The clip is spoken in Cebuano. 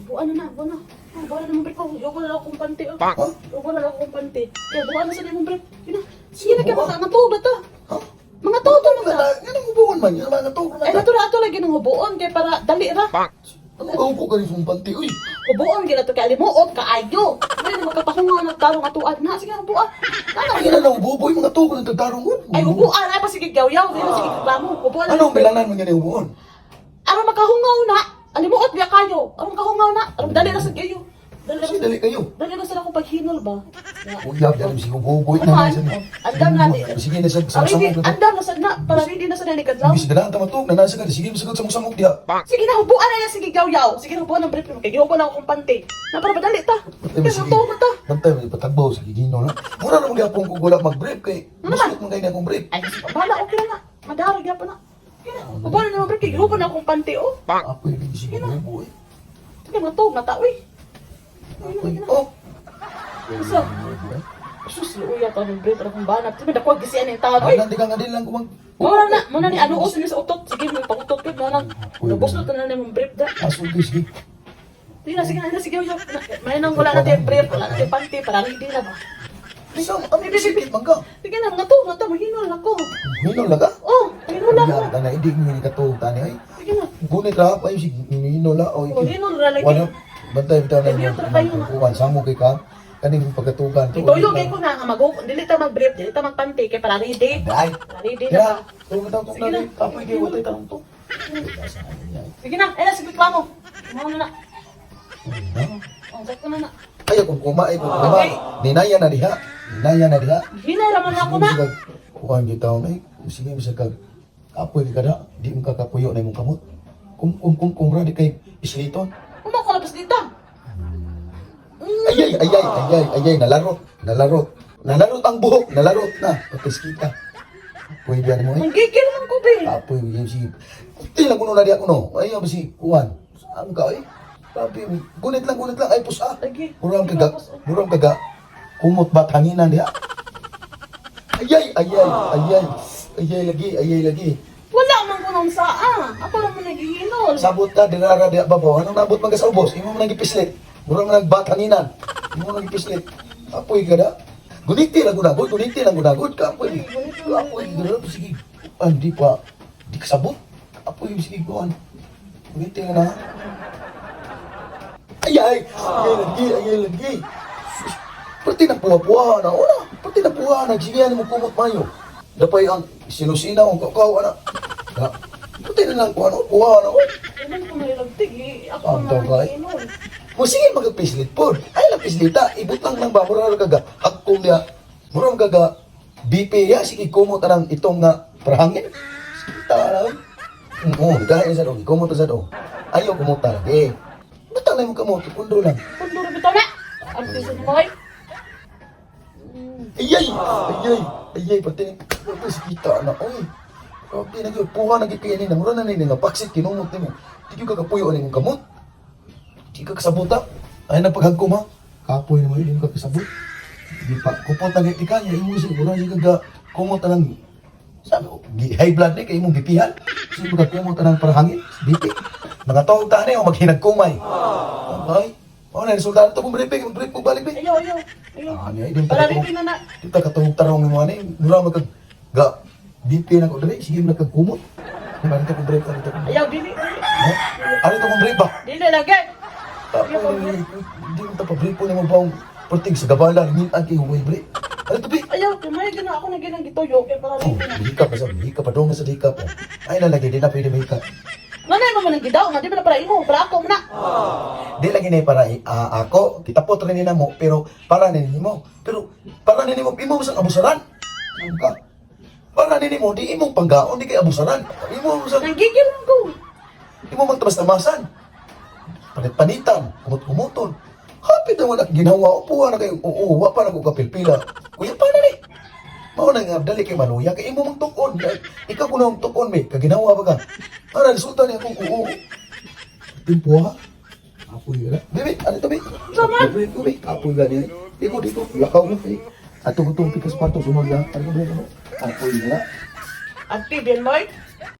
Buwan na na, buwan na. Oh, buwan na naman brief ko. Yoko na lang akong panty. Oh. Ha? Yoko na lang akong panty. Kaya buwan na sa imong brief. Yun na. Sige na kaya mga nga tuog na ta. Ha? Mga tuog na ta. Nga nang hubuon man, nga mga tuog na Ay, ta. nato na ato lagi ng hubuon kay para dali ra. Ano ka hubo ka rin sa panty, uy? Hubuon gyud ato kay alimuot kaayo. May na makapahungaw ng tarong atuan na. Sige na hubuan. Ano? Ay, nga nang hubo, mga tuog ng tatarong ko. Ay, hubuan ay pa sige gyaw-yaw. Sige na sige reklamo. Hubuan na. Ano ang bilangan mo nga ni hubuon? Aron makahungaw na. Alimuot biya kayo. Aron makahungaw na. Aron dali ra sa kayo. Dali ra Kasi sa dali kayo. Dali ra sa akong paghinol ba. Uyab, yan sige hubo Ano, na na siya. andam na ni. Sige na sa Already, samok. andam na sad na. Para ready na sad na ni kadlaw. Ibis na ang tuog na nasa ka. Sige, masagot sa samok diha. Sige na, hubuan na yan. Sige, gyaw-yaw. Sige na, hubuan ang brief. Kay gihubo na akong panty. Na para madali ta. Bantay Kaya tuog na ta. Bantay mo patagbaw sa gigino na. Mura na magyapon ko wala mag-brief kay. Ano man? Gusto man kay na akong brief. Ay, bahala, okay na na. Madarag pa na. Sige na, hubuan na naman brief. Kay gihubo na akong panty, oh. Ako yung sige brief boy. Sige, mga tuog na ta, uy. Apoy. Oh. Isa. Sus, luya ta ng brief. Ano kong banat. Sige, dakwag gisiyan yung tao, uy. Ay, di ka nga din lang kumag. Muna na, muna ni ano uso niya sa utot. Sige, may pangutot yun. Muna nabos na tanan mong brief da. Aso di sige. Sige na, sige na, sige, sige. May nang wala na tayong brief, wala na tayong panty, para ready na ba? Isa, ano yung sige man ka? Sige na, mga tuog na ta, mahinol ako. Hinol na ka? Oh, mahinol ako. Uyab, tana, hindi mo ni katuog tani ay. Sige na. Gunit ra pa yung sige hinol la oy. Oh, hinol ra lagi. Wala bantay bitaw na Hindi, yung tra kayo na. kuwan samo kay ka kaning pagkatugan. Ituyo kay ko na nga mag dili ta mag-brief, dili ta magpanty kay para ready. Ay. Para ready na Ya, ba? tulong taw Sige na. na. Kapoy kay watay tarong to. Sige na, ay na sige reklamo. Muna na. Oh, sakto na na. Ay, kung kumain, kung kuma. Okay. Ninaya na diha. Ninaya na diha. Hinay ra man ako na. Kuhan kita ay sige bisag kag kapoy ka na, di mo kakapuyo na imong kamot. Kung ra di kay isliton. Uma ko labas dito. Ay ay ay ay ay ay ay ay nalarot, nalarot. Nalarot ang buhok, nalarot na. Patis kita. Kapoy biyan mo eh. Manggigil man ko be. Kapoy biyan si. Kunti lang kuno na diha kuno. Ay si kuhan. Saan ka eh? Grabe, gunit lang ay pusa. Lagi. Murang kaga, murang kaga. Kumot ba tanginan diha? Ayay, ayay, ayay. Ayay lagi, ayay lagi. Wala man ko nang saa. Ako ra man naghihinol. Sabot ka dirara diha babaw. Anong nabot man ka sa ubos? Imo man gipislit. Murang nagbatanginan. Imo man gipislit. Apoy ka da. Guniti lang gunagod, guniti lang gunagod. Kapoy. Kapoy dira sige. Ah, di pa di ka sabot. Apoy sige kuan. Guniti lang na. Ayay, ayay lagi, ayay lagi. Sus, Pati na puha-puha na. Una, pati na puha na. Sige, ano mo kumot mayo. Dapay ang sinusina ang kakaw, ana. Na, pati na lang kuha, no? Puha na, oh. Wala ko nalagtig eh. Ako Ang na tawag, ay. naghihinol. Mo sige magpislit po. Ay lang pislita, ibutang lang ba mura ra kaga hakkom niya. Mura ra kaga BP ya sige kumot anang itong nga prahangin. Sige ta na. Oy. Oo, dahil sa dong, kumot sa dong. Ayaw kumuta lagi. Butang lang mo kamot, pundo lang. Pundo ra bitaw na. Arte sa mga. Ayay! Ayay! Ayay! Pati pati si kita na. Oy! Grabe na gyud. Puha na gyud kay ni. Mura na ni nga paksit kinumot nimo. Di gyud ka kapuyo ani imong kamot. Di ka kasabot ha. Ay na paghagkom ha. Kapoy nimo di ka kasabot. Di pa kupot na gyud ka niya imo si mura si kaga kumot na lang. Sabi ko, high blood ni kay imong bipihan. Sige ka kumot na lang para hangin, BP. Mga tawag ta ni o maghinagkumay. Ay, oh, na resulta na to kung briefing, mag-brief ko balik be. Ayaw, ayaw. Ayaw. Ah, niya, di Para ta ready na na. Di ta katungog tarong mo ani, mura magkag ga BP na ko diri, sige mo nagkagkumot. Di ba dito kong brief, ano to kong Ayaw, dili. Ha? Ano to kong brief ba? Dili lagi. Tapos, di mo ta pa brief po nimo baong pertig sa gabala, ngin-an kay huway brief. Ano to bi? Ayaw, kamay gina ako na ginang gituyo kay para Oh, ready na. hikap pa sa hikap pa dong sa hikap. Oh. Ay lalagi di na pwede mahikap. Nganay mo man ang gidaw nga di ba na para imo, para ako man na. Di lagi na para ako, kita po rin na mo, pero para ni mo. Pero para ni mo, imo sa abusaran. Ano ka? Para ni mo, di imong panggaon, di kay abusaran. Imo sa Nanggigil man ko. imo magtabas-tamasan. Panit-panitan, kumot-kumuton. Hapit na wala ginawa, upuha na kayo, oo, wa pa na ko kapilpila. Kuya pa na ni. Mao na nga, dali kay maluya, kay imo mang tukon. Ikaw kuno ang tukon, may, kaginawa ba ka? Para resulta niya akong oo. Timpo ha? Apoy ka na. Bebe, ano to, be? Sama. Bebe, bebe, apoy ka niya. Diko, diko, lakaw mo. Eh. Ato ko itong pikas kwarto, sunod na. Ano ba, ano? Apoy ka na. Ate, Ben Lloyd.